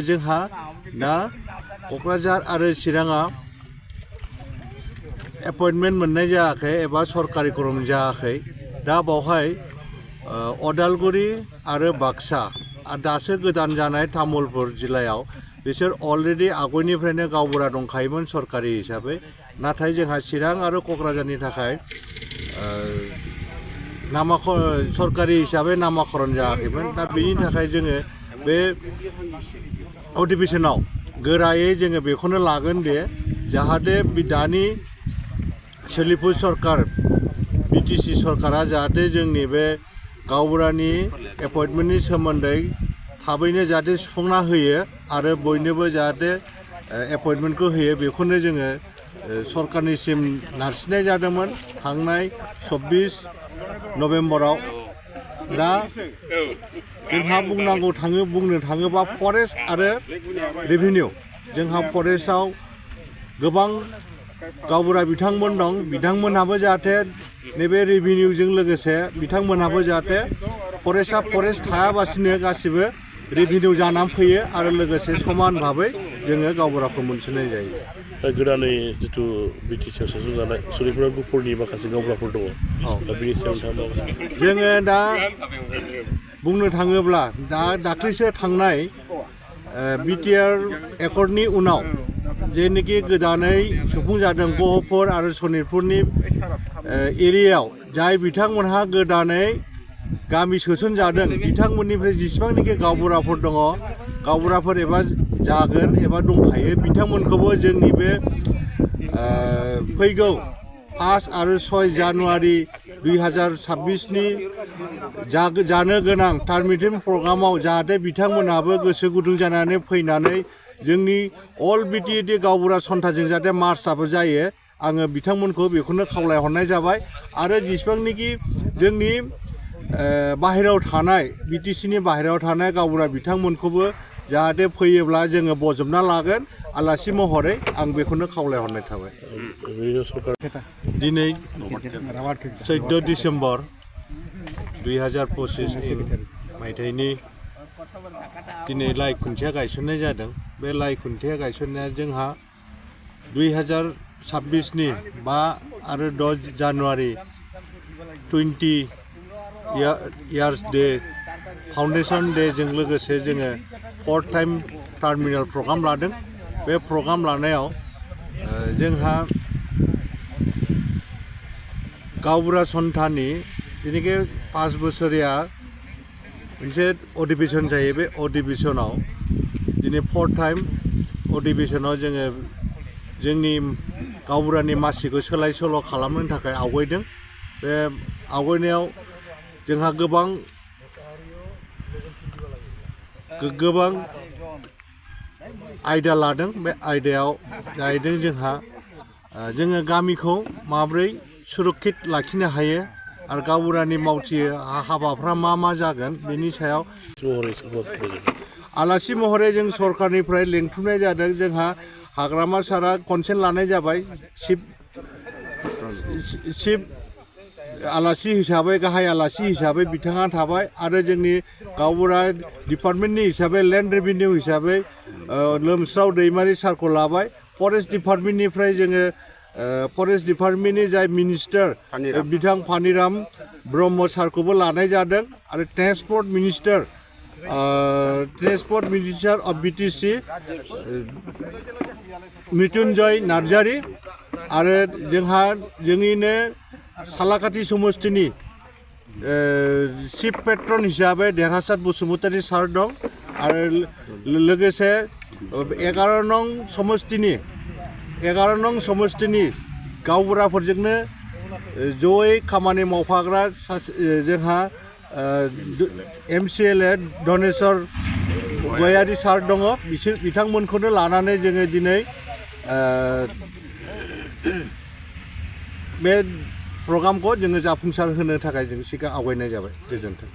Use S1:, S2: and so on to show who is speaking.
S1: जोंहा दा क'क्राझार आरो चिराङा एपइन्टमेन्ट मोननाय जायाखै एबा सरकारि कर्म जायाखै। दा बावहाय अदालगुरि आरो बाक्सा दासो गोदान जानाय तामुलपुर जिल्लायाव बिसोर अलरेडि आगयनिफ्रायनो गावबुरा दंखायोमोन सरकारि हिसाबै। नाथाय जोंहा चिरां आरो क'क्राझारनि थाखाय सरकारि हिसाबै नामाकरन जायाखैमोन। दा बेनि थाखाय जोङो बे अधिवेशनाव गोरायै जोङो बेखौनो लागोन दे जाहाथे दानि सोलिफु सरकार बिटिसि सरकारा जाहाथे जोंनि बे गावबुरानि एपइन्टमेन्टनि सोमोन्दै थाबैनो जाहाथे सुफुंना होयो आरो बयनोबो जाहाथे एपइन्टमेन्टखौ होयो बेखौनो जोङो सरकारनिसिम नारसिननाय जादोंमोन थांनाय 24 नभेम्बराव। दा जोंहा बुंनो थाङोबा फरेस्ट आरो रेभिनिउ जोंहा फरेस्टआव गोबां गावबुरा बिथांमोन दं। बिथांमोनहाबो जाहाथे नैबे रेभिनिउजों लोगोसे बिथांमोनहाबो जाहाथे फरेस्टआ फरेस्ट थायाबासिनो गासिबो रेभिनिउ जानानै फैयो आरो लोगोसे समान भाबै जोङो गावबुराखौ मोनसोनाय जायो।
S2: दा गोदानै जिथु बिटिसिआव सोसनजानाय सनितपुर गुफुरनि माखासे गावबुराफोर दङ। दा बेनि सायाव नोंथाङा
S1: जोङो दा बुंनो थाङोब्ला दाख्लैसो थांनाय बिटिआर एकर्डनि उनाव जेनोखि गोदानै सुफुंजादों गहपुर आरो सनितपुरनि एरियायाव जाय बिथांमोनहा गोदानै गामि सोसनजादों बिथांमोननिफ्राय जेसेबांनाखि गावबुराफोर दङ गावबुराफोर एबा जागोन एबा दंखायो बिथांमोनखौबो जोंनि बे फैगौ 5 आरो 6 जानुवारि 2026नि जानो गोनां टार्मिटिम प्रग्रामाव जाहाथे बिथांमोनहाबो गोसो गुदुं जानानै फैनानै जोंनि अल बिटिएडि गावबुरा सन्थाजों जाहाथे मार्चआबो जायो आङो बिथांमोनखौ बेखौनो खावलायहरनाय जाबाय। आरो जेसेबांनाखि जोंनि बाहेरायाव थानाय बिटिसिनि बाहेरायाव थानाय गावबुरा बिथांमोनखौबो जाहाथे फैयोब्ला जोङो बजबना लागोन आलासि महरै आं बेखौनो खावलायहरनाय थाबाय। दिनै 14 डिसेम्बर 2025 मायथाइनि दिनै लाइ खुन्थिया गायसननाय जादों। बे लाइ खुन्थिया गायसननाया जोंहा 2026नि 5 आरो 6 January 20 years day foundation day जों लोगोसे जोङो 4th टाइम टार्मिनेल प्रग्राम लादों। बे प्रग्राम लानायाव जोंहा गावबुरा सन्थानि जेनोखि 5 बोसोरिया मोनसे अधिवेशन जायो। बे अधिवेशनाव दिनै 4th टाइम अधिवेशनाव जोङो जोंनि गावबुरानि मासिखौ सोलाय सोल' खालामनो थाखाय आवगायदों। बे आवगायनायाव जोंहा गोबां आयदा लादों। बे आयदायाव जाहैदों जोङो गामिखौ माब्रै सुरक्षित लाखिनो हायो आरो गावबुरानि मावथि हाबाफ्रा मा जागोन बेनि सायाव आलासि महरै जों सरकारनिफ्राय लिंथुमनाय जादों। जोंहा हाग्रामा सारा कनसेन्ट लानाय जाबाय चिफ आलासि हिसाबै गाहाय आलासि हिसाबै बिथाङा थाबाय आरो जोंनि गावबुरा डिपार्टमेन्टनि हिसाबै लेन्ड रेभिनिउ हिसाबै लोमस्राव दैमारि सारखौ लाबाय। फरेस्ट डिपार्टमेन्टनिफ्राय जोङो फरेस्ट डिपार्टमेन्टनि जाय मिनिस्टार बिथां पानिराम ब्रह्म सारखौबो लानाय जादों आरो transport minister of BTC Mrityunjay Narzary आरो जोंहा जोंनिनो सालाकाथि समस्तिनि चिफ पेट्रन हिसाबै देरहासार बसुमतारी सार दं आरो लोगोसे 11 नं समस्तिनि गावबुराफोरजोंनो जयै खामानि मावफाग्रा जोंहा MCLA धनेश्वर गयारी सार दङ। बिथांमोनखौनो लानानै जोङो दिनै बे प्रग्रामखौ जोङो जाफुंसार होनो थाखाय जों सिगां आवगायनाय जाबाय। गोजोन्थों।